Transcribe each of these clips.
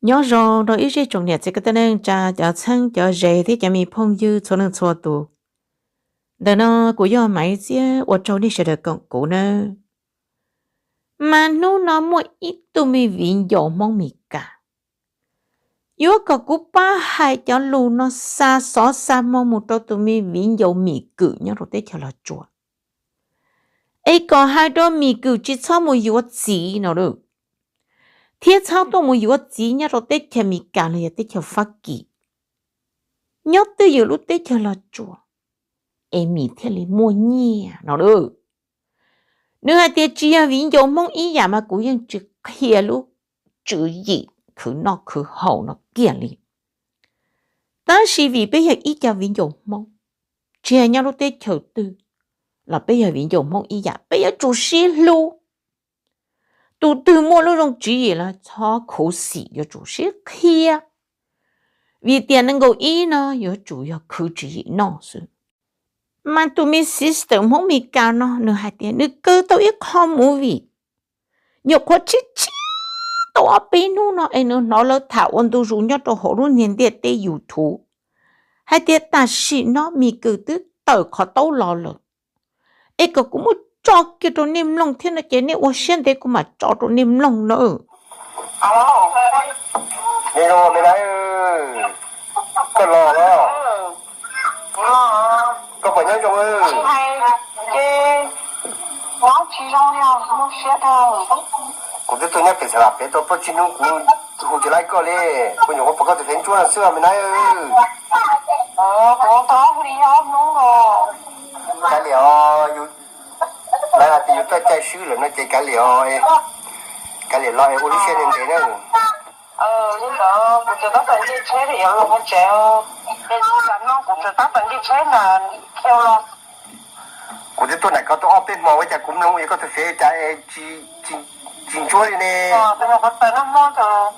Nyob zoo rau ib zej tsoom niam txiv kwv tij neej tsa, cov txheeb cov ze thiab cov me phooj ywg txhua leej txhua tus. Ntawm no kuv yog Maiv Txiab, ua tsaug nej sawv daws koom kuv nawb. Mas hnub no muaj ib tug me viv ncaus Hmoob Mes Kas yuav kom kuv pab hais cov lus no xa xov xa hmoo mus rau tus me viv ncaus Mis Kwm nyob rau teb chaws Los Tsuas, es kom hais rau Mis Kwm tsis txhob mus yuav txiv no, thiab txhob tuaj mus yuav txiv nyob rau teb chaws Mes Kas los yog teb chaws Fab Kis, nyob twj ywm lub teb chaws Los Tsuas, es Mis thiaj li muaj nyiaj no. Nws hais tias tsis yog viv ncaus Hmoob ib yam mas kuv yeej tsis qhia lub tswv yim khwv noj khwv haus no kiag li. Tab sis vim peb yog ib co viv ncaus Hmoob, tsis hais nyob lub teb chaws twg los peb yog viv ncaus Hmoob ib yam, peb yuav tsum sib hlub. Tus twg muaj lub zoo tswv yim los txhob khuv xim, yuav tsum sib qhia. Vim tias nees nkaum ib no yuav tsum yog khwv tswv yim noj xwb. Mas tus me sister Hmoob Mes Kas no nws hais tias nws kaw tau ib qho movie, nyuam qhuav tshiab tshiab tau ob peb hnub no es nws hnov lawv tham ua ntu zus nyob rau hauv lub niag ntiaj teb YouTube hais tias tam sim no Mis Kwm twb tawm qhov taub los lawm, es kom kuv muab tso kiag rau nej mloog thiab no ces nej ua siab ntev kuv mam tso rau nej mloog na. Koj los los, koj puas nyob zoo? Kuv twb tuaj nyob pem xav lam pem tau plaub tsib hnub kuv hu tsis laib koj li, kuv nyuam qhuav pom koj tus fev ntsuab no xwb me nab. Kav liam os, lawv hais tias yus tuaj caij swb lawm no ces kav liam os, kav liam los es ua lub siab ntev ntev na. Li ntawd kuv tseem tab tom nce tsheb yuav los mus tsev, kuv tseem tab tom nce tsheb ntawm Kheo los. Kuv twb tuaj nram koj tau ob peb hmo ua cas kuv mloog ua koj tus fev cas tsis ntsuab li ne. Tus nyuam qhuav tawm noj hmo thaum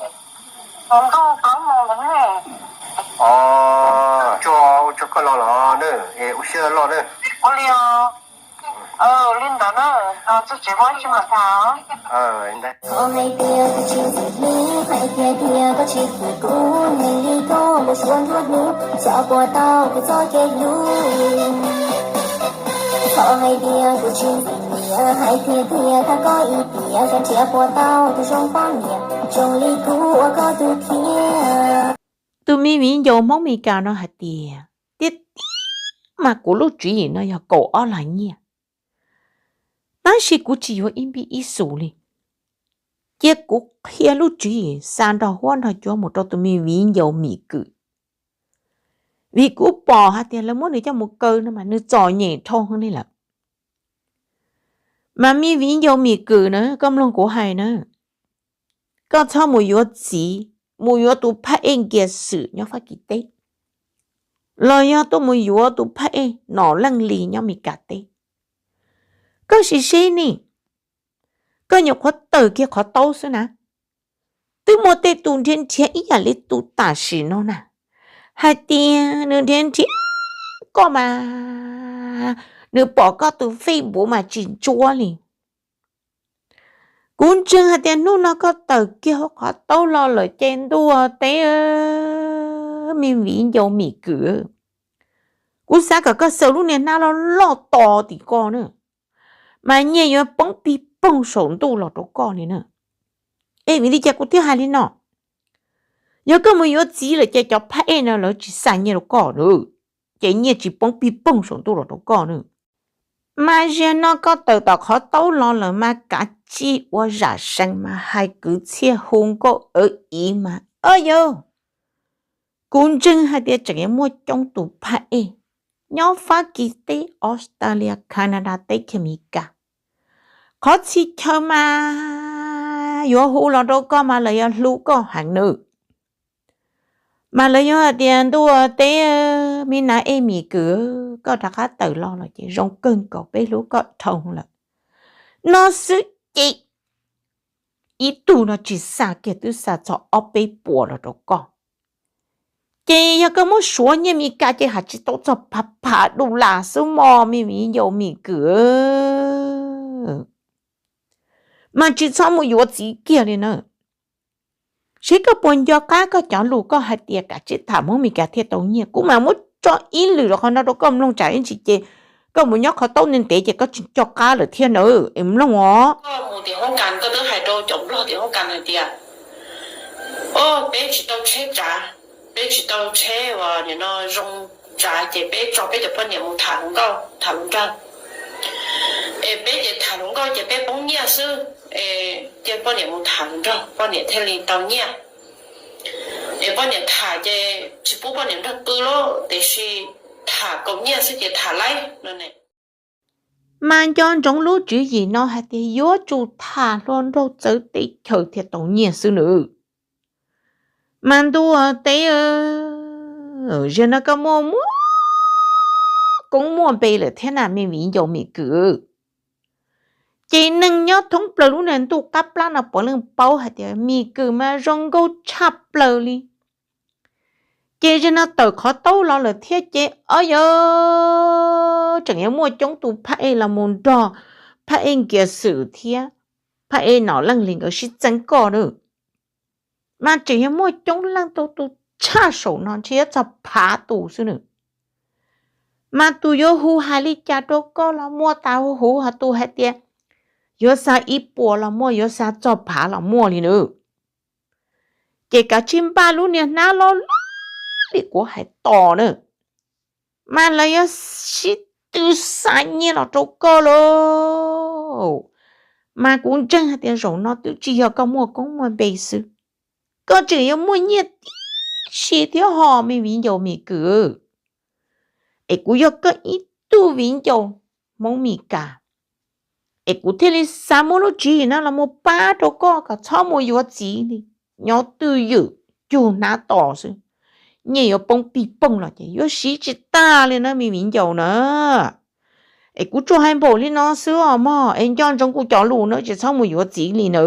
hmo ntuj plaub moos ntawd ne. Os, tsuag ua tsuag koj los los na, es ua siab loj na. Ua li os. Li ntawd na, txog tsev muab ib tsis mam tham. Txhob hais tias kuv tsis ntxim hlub, hais tias tias koj tsis khuv kuv, neeg li koj mus suav nruab hnub, xyov puas tau kuv txoj kev hlub. Txhob hais tias kuv tsis ntxim nyiam, hais tias tias thov koj ib tiam, xyov nrhiav puas tau tus zoo poj niam zoo li kuv ua koj tus thiab. Tus me viv ncaus Hmoob Mes Kas no hais tias tiag tiag mas kuv lub tswv yim no yog kaum ob lag nyiaj, tab sis kuv tsis yuav ib npib ib xus li. Cia kuv qhia lub tswv yim xa nrog huab nrog cua mus rau tus me viv ncaus Mis Kwm, vim kuv pom hais tias lawv muab nws coj mus kaw no mas nws txom nyem dhau heev li lawm. Mas me viv ncaus Mis Kwm na, koj mloog kuv hais na, koj txhob mus yuav txiv, mus yuav tus phaj ej nkias xwm nyob Fab Kis teb, los yog tuaj mus yuav tus phaj ej Nom Leej Lis nyob Mes Kas teb. Koj sim seb ne, koj nyuam qhuav tawm kiag qhov taub xwb na, twb muaj tej tus nrhiav nrhiav ib yam li tus tam sim no na, hais tias nws nrhiav nrhiav koj mas nws pom koj tus Facebook mas tsis ntsuab li. Kuv ntseeg hais tias hnub no koj tawm kiag hauv qhov taub los lawm ces ntuj teb, me viv ncaus Mis Kwm, kuv xav kom koj xaws lub niag hnab loj loj to tim koj na, mas nyiaj yuav poob pig poog saum ntuj los rau koj li na. Es vim li cas kuv thiaj hais li no? Yog koj mus yuav txiv lawm ces cov phaj ej no lawv tsis xa nyiaj rau koj na, ces nyiaj tsis poob pig poog saum ntuj los rau koj na. Mas zaum no koj tawm tom qhov taub los lawm mas kav tsij ua zam sees mas hais kwv txhiaj hu nkauj awv iv mas, o yog, kuv ntseeg hais tias tseem yuav muaj coob tus phaj ej nyob Fab Kis teb, Australia, Canada teb chaws Amelikas, qhov txhia chaw mas yuav hu los rau koj mas lawv yuav hlub koj heev nawb. Mas lawv yuav hais tias ntuj teb, me nav ej Mis Kwm, koj rov qab tawm los lawm ces zoo kawg nkaus, peb hlub koj dhau lawm. No xwb ces ib tug no tsis xa kiag twb xa txog ob peb puas los rau koj. Ces yog koj muab suav nyiaj Mes Kas ces hais tsis tau txog phav phav dollar xwb mog me viv ncaus Mis Kwm. Mas tsis txhob mus yuav txiv kiag li na. Seb koj puas nco qab koj cov lus koj hais tias kav tsij tham Hmoob Mes Kas thiaj tau nyiaj. Kuv mam muab tso ib lwm los qhov no rau koj mloog tsam ib ntsis ces koj mus nyob qhov taub ntev ntev ces koj tsis nco qab lawm thiab na. Es mloog os. Koj mus tim hoob kas koj twb hais rau cov nplog tim hoob kas hais tias, o, peb tsis tau tsheb tsav, peb tsis tau tsheb uas nim no zoo tsav ces peb tso peb cov poj niam mus tham hluas nkauj tham hluas nraug. Es peb ces tham hluas nkauj ces peb poob nyiaj xwb. Es cia poj niam mus tham hluas nraug poj niam thiaj li tau nyiaj. Es poj niam tham ces tsis pub poj niam nrog pw lauj, tiam sis tham kaus nyiaj xwb ces tham laib no ne. Mas nco ntsoov lub tswv yim no hais tias yuav tsum tham hluas nraug txawv teb chaws thiaj tau nyiaj xwb nawb. Mas ntuj teb, zaum no koj muaj muaj koob muaj npe lawm thiab na me viv ncaus Mim Kwm. Ces neeg nyob thoob plaws lub niag ntuj qab plab no puav leej paub hais tias Mim Kwm mas zoo nkauj tshaj plaws li. Ces zaum no tawm qhov taub los lawm thiab ces o yog tseem yuav muaj coob tus phab ej los mus nrog phab ej Nkias Xwm thiab phab ej Nom Leej Hlis nkawd sib txeeb koj na. Mas tseem yuav muaj coob leej tus tus tshaj saum no ntshe yuav txog phav tus xwb na. Mas tus yuav hu hais li cas rau koj los muaj tas huv huv, ho tus hais tias yuav xa ib puas los muaj, yuav xa txog phav los muaj li na. Ces kav tsij npaj lub niag hnab loj loj li kuv hais tos na, mas lawv yuav sib tw xa nyiaj los rau koj lauj. Mas kuv ntseeg hais tias zaum no twb tsis yog koj muaj koob muaj npe xwb, koj tseem yuav muaj nyiaj tib si thiab ho me viv ncaus Mim Kwm. Es kuv yog koj ib tug viv ncaus Hmoob Mes Kas, es kuv thiaj li xav muab lub tswv yim no los mus pab rau koj kom txhob mus yuav txiv li. Nyob twj ywm cug hnab tos xwb, nyiaj yuav poob pig poog los ces yuav siv tsis tag li na me viv ncaus na. Es kuv tsuas hais npaum li no xwb os mog, es nco ntsoov kuv cov lus na, tsis txhob mus yuav txiv li na.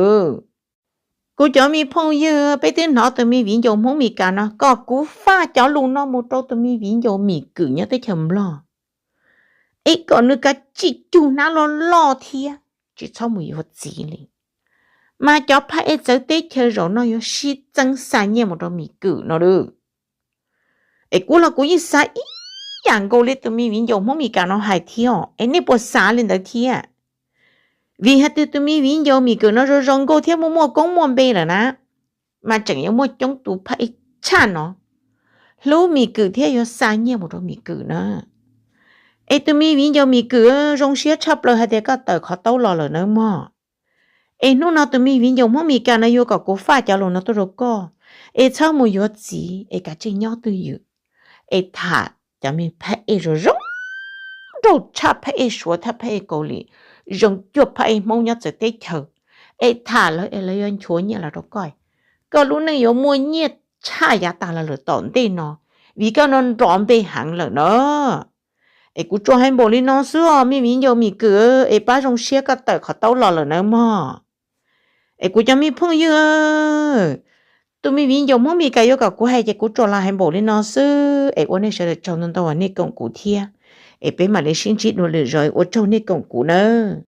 Kuv cov me phooj ywg, peb twb hnov tus me viv ncaus Hmoob Mes Kas no, kom kuv faj cov lus no mus rau tus me viv ncaus Mim Kwm nyob teb chaws Nplog, es kom nws kav tsij cug hnab loj loj thiab tsis txhob mus yuav txiv li. Mas cov phab ej txawv teb chaws zaum no yuav sib txeeb xa nyiaj mus rau Mim Kwm no lauj. Es kuv los kuv yeej xav ib yam nkaus li tus me viv ncaus Hmoob Mes Kas no hais thiab, es nej puas xav li ntawd thiab? Vim hais tias tus me viv ncaus Mim Kwm no zoo zoo nkauj thiab muaj muaj koob muaj npe lawm na, mas tseem yuav muaj coob tus phab ej tshaj no hlub Mim Kwm thiab yuav xa nyiaj mus rau Mim Kwm na. Es tus me viv ncaus Mim Kwm, zoo siab tshaj plaws hais tias koj tawm qhov taub los lawm nawb mog. Es hnub no tus me viv ncaus Hmoob Mes Kas no yuav kom kuv faj cov lus no tuaj rau koj, es txhob mus yuav txiv, es kav tsij nyob twj ywm, es tham cov me phab ej zoo zoo nraug tshaj phab ej Suav thiab phab ej Kaus Lim, zoo cuag phab ej Hmoob nyob txawv teb chaws, es tham lawv es lawv yuav nchuav nyiaj los rau koj. Koj lub neej yuav muaj nyiaj tshaj yav tas los lawm tom ntej no, vim koj no nrov npe heev lawm na. Es kuv tsuas hais npaum li no xwb os me viv ncaus Mim Kwm, es pab zoo siab koj tawm qhov taub los lawm nawb mog. Es kuv cov me phooj ywg, tus me viv ncaus Hmoob Mes Kas yuav kom kuv hais ces kuv tsuas los hais npaum li no xwb, es ua nej sawv daws tsaug ntau ntau uas nej koom kuv thiab. Es peb mam li sib ntsib dua lwm zaus, ua tsaug nej koom kuv nawb.